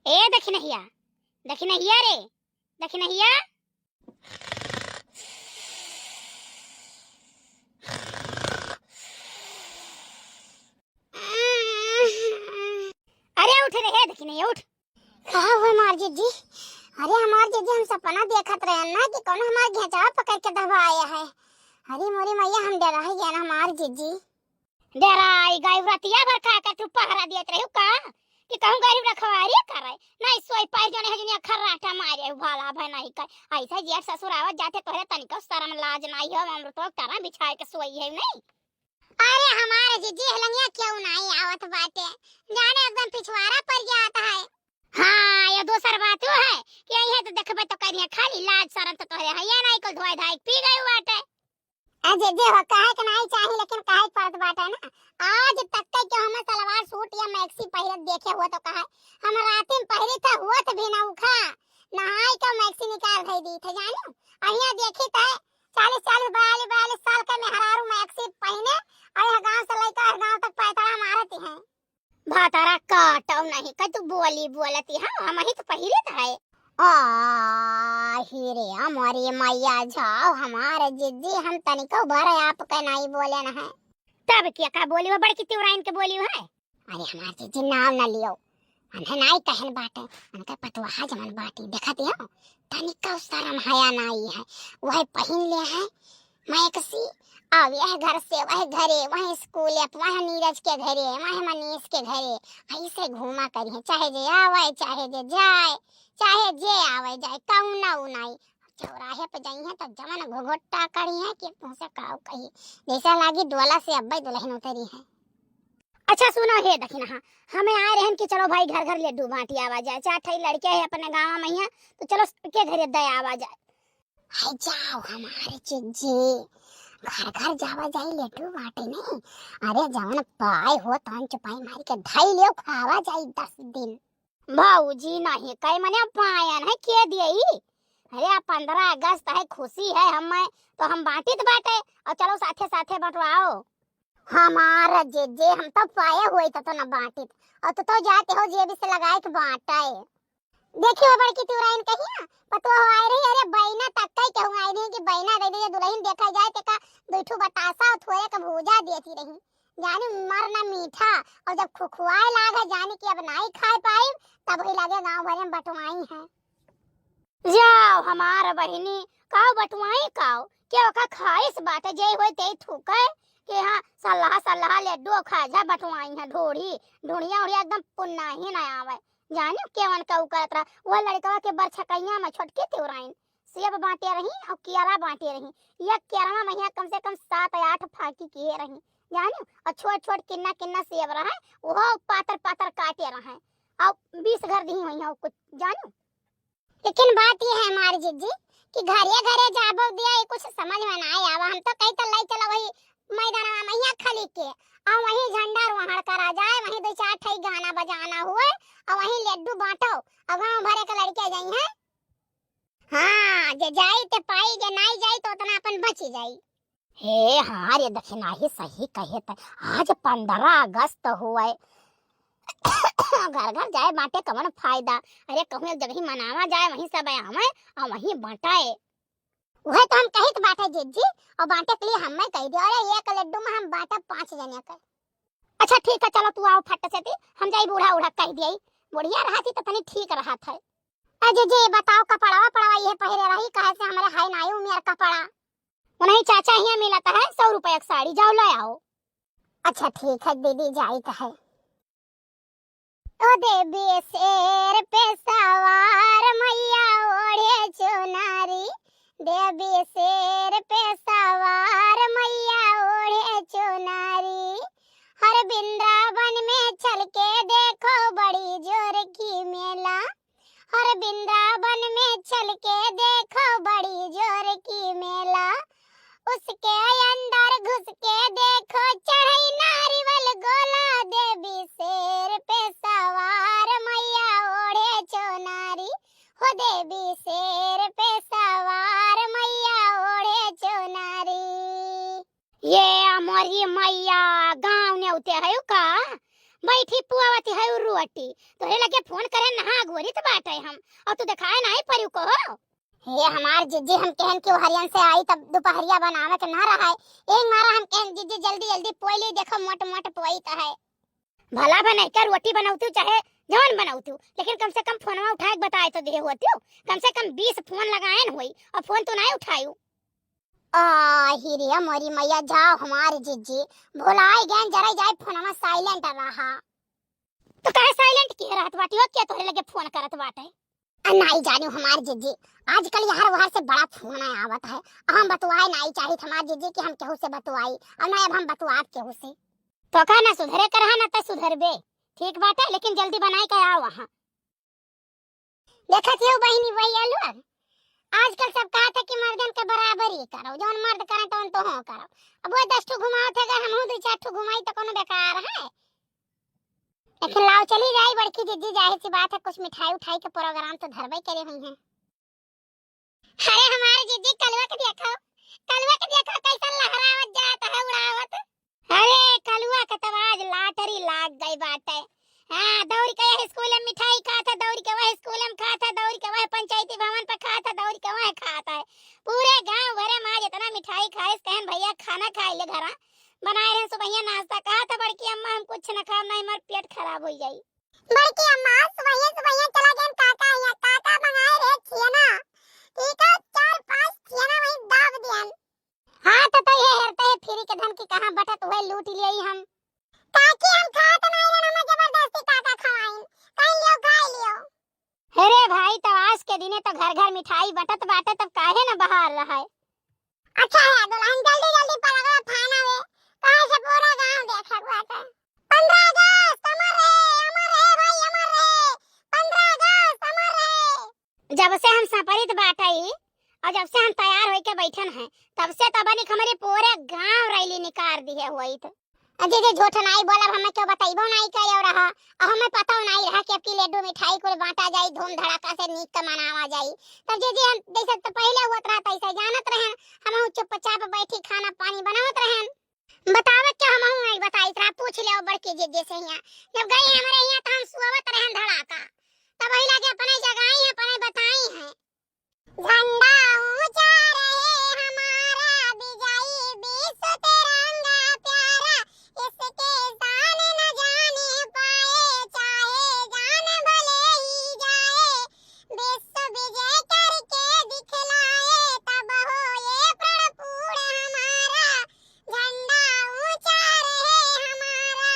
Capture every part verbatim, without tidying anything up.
ए दखिनहिया, दखिनहिया रे, दखिनहिया। अरे उठ रे, हे दखिनहिया उठ। का हुए हमार जिज्जी? अरे हमार जिज्जी, हम सपना देखत रहेन ना कि कौनो हमार घेंचवा पकड़ के दबाए है। अरे मोरी मैया, हम डेराइ गएन हमार जिज्जी। डेराइ गइउ? रतिया भर का का तू पहरा देत रहिउ का? कि कहूँ गरीब रखवारी करे? नहीं सोई पाई, जौने है दुनिया खर्राटा मारे हउ, भला भय नहीं कर। ऐसा जेठ ससुर आवत जाते तोहरे तनिको शरम लाज नहीं हो, हम तो टरा बिछाए के सोई है नहीं। अरे हमार जिज्जी हेलंगिया क्यों नहीं आवत बाटे, जाने एकदम पिछवारा पड़ जात है। हाँ, ये दूसर बात वो है कि यही है तो देखबे तो करिए, खाली लाज शरम तो तोहरे है, ये नहीं कुल धोए धाए पी गइउ बाटे। अरे जे हो, कहे के नाई चाही, लेकिन कहे के पड़त बाटे ना। आज तक के केहू हमें सलवार सूट या मैक्सी पहिरत देखे हुआ तो कहे, हम राती में पहिरी थे, हुआ तो भी ना उखा, नहाई के मैक्सी निकाल धई दी थे, जानी। अहिया देखी थे, चालीस चालीस, बयालीस बयालीस साल के मेहरारू मैक्सी पहिने, और यह गांव से लेकर हर गांव तक पैतरा मारती हैं। भातारा काटउ नहीं का तू बोली बोलती है, हम ही तो पहिरे त है। आ, ही रे, हमारी मैया जाओ, हमारे जिज्जी, हम तनिको भर आपके नहीं बोले न है। तब क्या का बोली हो, बड़की तिवराइन के बोली हो है? अरे हमार जिज्जी नाव न लियो, हमें नहीं कहन बाटे, उनके पतवाहा जमन बाटी, देखती हो, तनिको शरम हया नहीं है, वह पहिन ले है, मैक्सी, अब यह घर से वह घरे, वह स्कूल, वह नीरज के घरे, वह मनीष के घरे, ऐसे घूमा करिहे, चाहे जे आवे, चाहे जे जाए, चाहे जे आवे जाए, कौनो उ नाई। चौराहे पे जाइहे तो जवन घुघुट्टा करिहे कि मुँह से काऊ कही, जैसा लागी डोला से अब्बे दुल्हन उतरी है। अच्छा सुनो हे दखिनहा, हमें आए रहन कि चलो भाई घर घर लड्डू बांटी आवा जाए, चार ठई लड़के है अपने गाँव में हियाँ, तो चलो सबके घरे दे आवा जाए। है जाओ हमारे जिज्जी, घर घर जावा जाई लड्डू बांटे नहीं। अरे जवन पाए हो तवन चुपाई मारी के धई लियो, खावा जाई दस दिन। भौजी नहीं कई मने पायन है के दियई? अरे पंद्रह अगस्त है, खुशी है हमें, तो हम बांटित बाटे, और चलो साथे साथे बंटवाओ। हमार जिज्जी, हम तो पाए हुए तो, तो न बांटित, और तो, तो जाते हो जेबी से लगाए के बांटे। देखियो बड़की तिवराइन कहिया, पतोह आए रही, अरे बहिना तक कई कहूँ आए रही कि बहिना दे दे दुल्हन देखा जाए, ते का दुई ठो बतासा और थोड़े का भूजा देती रही। जानी मर ना मीठा, और जब खुखुआए लागे जानी कि अब नाई खाए पाई, तब ही लगे गाँव भरे में बटवाई है। जाओ हमार बहिनी, काव बटवाई काव? के ओका खाइस बाटे, जे होई ते थूके, के हाँ सल्लाह सल्लाह लड्डू खाजा बटवाई है, ढोढ़ी, ढूढ़िया उढ़िया एकदम पुन्ना ही ना आवे। जानियो केवन का उ करत रहा, वह लड़कवा के बरछकैया में छोटकी तिवराइन सेब बांटे रही और केरा बांटे रही। एक केरवा में हियाँ कम से कम सात आठ फाकी किहे रही, जानियो, और छोट छोट किन्ना किन्ना सेब रहे, वो पातर पातर काटे रहे, और बीस घर दी हुई है कुछ, जानियो। लेकिन बात ये है हमार जिज्जी कि घरे घरे जाबो दिया, ये कुछ समझ में ना आवा। हम तो कही तो लाई चलो वही मैदानवा में हियाँ खली के, और वहीं झंडा रोहण करा जाए, वहीं दो चार ठई गाना बजाना हुए, और वहीं लड्डू बांटो, और गाँव भरे के लड़के जाई हैं। हाँ, जे जाई ते पाई, जे नाई जाई तो उतना अपन बची जाई। हे हाँ रे दखिनही, सही कहे त, आज पंद्रह अगस्त हुए, घर घर जाए बांटे कवन फायदा? अरे कहूँ एक जगह मनावा जाए, वहीं सब आवे और वहीं बांटे। वह तो हम कहित बाटे जिज्जी, और बांटे के लिए हमें कह दिया, अरे एक लड्डू में हम बांटे पाँच जने के। अच्छा ठीक है, चलो तू आओ फट से ती, हम जाई बूढ़ा उढ़ा कह दिया, बुढ़िया रहती तो तनी ठीक रहत है। ए जिज्जी बताओ, कपड़वा पड़वा ये पहिरे रही, कहे से हमारे हाय नाई उमियर कपड़ा। उन्हीं चाचा हियाँ मिलत है सौ रुपया के साड़ी, जाओ ले आओ। अच्छा ठीक है दीदी, जाइत है। ओ देवी शेर पे सवार मैया ओढ़े चुनारी, देवी शेर पे सवार मैया ओढ़े चुनारी। हर वृंदावन में चल के देखो बड़ी जोर की मेला। हर वृंदावन में चल के देखो बड़ी जोर की मेला, उसके अंदर घुस के देखो चढ़ई नारियल गोला। देवी शेर पे सवार मैया ओढ़े चुनारी, हो देवी शेर पे सवार मैया ओढ़े चुनारी। ये मोरी मैया, गाँव नेवते है का? बैठी पुआवत है उ रोटी, तोहरे लगे फोन करे नहा गोरित बाटे हम, और तू देखाए नाहीं परिउ कहो। हे हमार जिज्जी, हम कहन कि हरियन से आई तब दुपहरिया बनावे के ना रहा है, यही मारा हम कहन जिज्जी जल्दी जल्दी पोई ली, देखो मोट मोट पोई तो है। भला बनाई का रोटी बनौतू चाहे जवन बनौतू, लेकिन कम से कम फोनवा उठाए के बताए तो दे होतू, कम से कम बीस फोन लगाएन होई और फोन तू नाहीं उठायू। आ, हिरिया मोरी मैया, जाओ हमारी जिज्जी, भुलाए गए जरा जाए फोनवा silent रहा। तो काहे silent किए रहत बाटी हो, के तोहरे लगे फोन करत बाटे? आ, नाई जानियो हमार जिज्जी, आजकल यार वहार से बड़ा फोन आवत है, हम बतुआए नाई चाहित हमार जिज्जी कि हम केहू से बतुआई, और ना अब हम बतुआब केहू से। तो का ना सुधरे करहा ना त सुधरबे, ठीक बाटे, लेकिन जल्दी बनाई के आओ वहाँ। देखत हो बहिनी वही आलू, आजकल सब कहत है कि मर्दन के बराबरी करो, जौन मर्द करे तौन तोहो करो। अब वो दस ठो घुमावत है, अगर हमहू दो चार ठो घुमाई तो कोनो बेकार है। लेकिन लाओ चली जाई बड़की जिज्जी, जाहिर सी बात है कुछ मिठाई उठाई के program तो धरबे करे हुई हैं। अरे हमारे जिज्जी कलुआ के देखो, कलुआ के देखो कैसन लहरावत जात है उड़ावत। अरे कलुआ के तो आज lottery लाग गई बाटे। हाँ, दौड़ के यह स्कूल में मिठाई खात है, दौड़ के वह स्कूल में खात है, दौड़ के वह पंचायती भवन पे खात है, दौड़ के वह खात है। पूरे गांव भरे में आज इतना मिठाई खाए, कहन भैया खाना खाए ले घरा। बनाए रहे सुबहिया नाश्ता, कहा था बड़की अम्मा हम कुछ न खाब, नहीं हमार पेट खराब हो जाई। बड़की अम्मा सुबहिया सुबहिया चला गए काका यहाँ, काका मंगाए रहे छियना, ठीक है, चार पांच छियना वहीं दाब दियन। हाँ तो, तो ये हेरते है फ्री के धन की कहाँ बटत हुए लूट लिए हम। काकी हम खात नहीं रहन, हमें जबरदस्ती काका खवाइन, कहीं लियो खाए लियो। अरे भाई, तब आज के दिने तो घर घर मिठाई बटत बाटे, तब काहे न बाहर रहे। अच्छा है दुल्हन, जल्दी जल्दी पलगवा फाना वे, काहे से पूरा गांव देखे हुआ था। पन्द्रह अगस्त अमर रहे, अमर रहे भाई, अमर रहे। पन्द्रह अगस्त अमर रहे। जब से हम सपरित बाटई और जब से हम तैयार होके बैठन हैं, तब से तब निक हमारे पूरे गांव रैली निकाल दिए हुई तो। अ, जे, जे झूठ नाई बोलब, हमें क्यों बतइबो नाई कयो रहा, और हमें पता नाई रहा कि अब की लड्डू मिठाई कुल बांटा जाई, धूम धड़ाका से नीक का मनावा जाई। तब जे, जे हम जैसे तो पहले होत रहा, तैसे जानत रहन, हम चुपचाप बैठी खाना पानी बनावत रहन। बतावे क्या हम नाई बताइत रहा, पूछ ले बड़की जिज्जी से यहाँ। जब गई हमारे यहाँ तो हम सोवत रहन धड़ाका, तब वही लगे अपने जगाई हैं, अपने बताई हैं। झंडा ऊंचा रहे हमारा, विजयी विश्व तिरंगा प्यारा, इसके शान न जाने पाए, चाहे जान भले ही जाए, विश्व विजय करके दिखलाए, तब हो ये प्रण पूर्ण हमारा, झंडा ऊंचा रहे हमारा।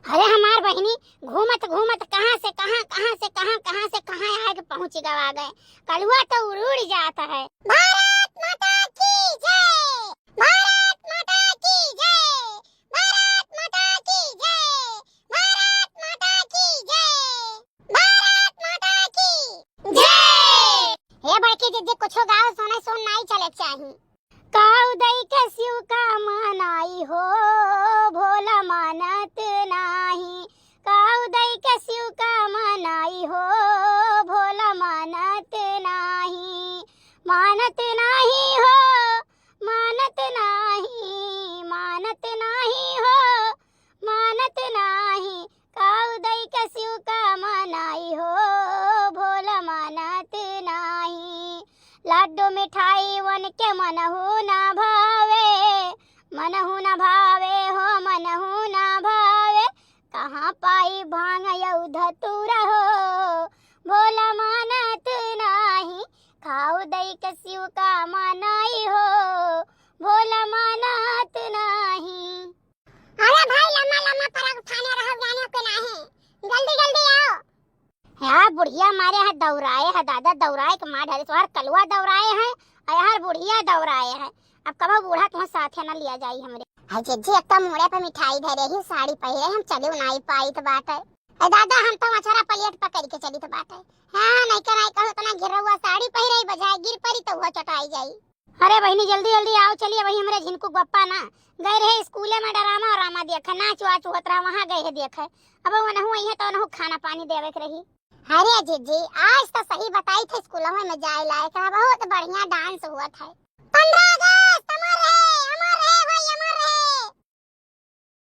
अरे हमार बहिनी, घूमत घूमत कहाँ से कहाँ, कहाँ से कहाँ, कहाँ से कहाँ आके पहुँच गवा गए। कलुआ तो उड़ उड़ जात है। भारत माता की जय, भारत माता की जय, भारत माता की जय, भारत माता की जय, भारत माता की जय। हे बड़की जिज्जी, कुछो गाओ, सुने सुन नाई चले चाही। काऊ दई के शिव का मनाई हो, भोला मानत नाही। काऊ दई के शिव का मनाई हो, भोला मानत नाही। मानत नाही हो, मानत नाही, मानत नाही हो, मानत नाही। काऊ दई के शिव का मनाई हो, भोला मानत नाही। लड्डू मिठाई वन के मनहु ना भावे, मनहु ना भावे हो, मनहु ना भावे। कहाँ पाई भांग यौ धतूरा हो, भोला मानत नाही। काऊ दई के शिव का मनाई हो, भोला मानत नाही। अरे भाई, लम्बा लम्बा पलक उठाने रहो, जाने के नाही, जल्दी जल्दी आओ। यार बुढ़िया मारे है दौड़ाए है दादा, दौड़ाए के मार डाले, तोहार कलुआ दौड़ाए है और यार बुढ़िया दौड़ाए है। अब कबो बूढ़ा तुम्हें साथे न लिया जाई हमरे। हाय जिज्जी, एक तो मुड़े पे मिठाई धरे ही, साड़ी पहिरे, हम चले नाई पाइत बाटे। ए दादा, हम तो अछरा plate पकड़ के चलित बाटे। हाँ, नहीं के नहीं कहूँ, इतना गिरा हुआ साड़ी पहिरे ही बजाय गिर पड़ी तो हुआ चटाई जाई। अरे बहिनी, जल्दी जल्दी आओ, चलिए। वही हमरे झिनकू बप्पा ना गए रहे स्कूले में ड्रामा, ड्रामा देखे, नाच वाच होत रहा, वहाँ गए है देखे। अब वनहु आई है तो वनहु खाना पानी देवे के रही। अरे जिज्जी, आज तो सही बताई थे, स्कूलवा में जाए लायक है, बहुत बढ़िया dance हुआ था। पन्द्रह अगस्त हमारे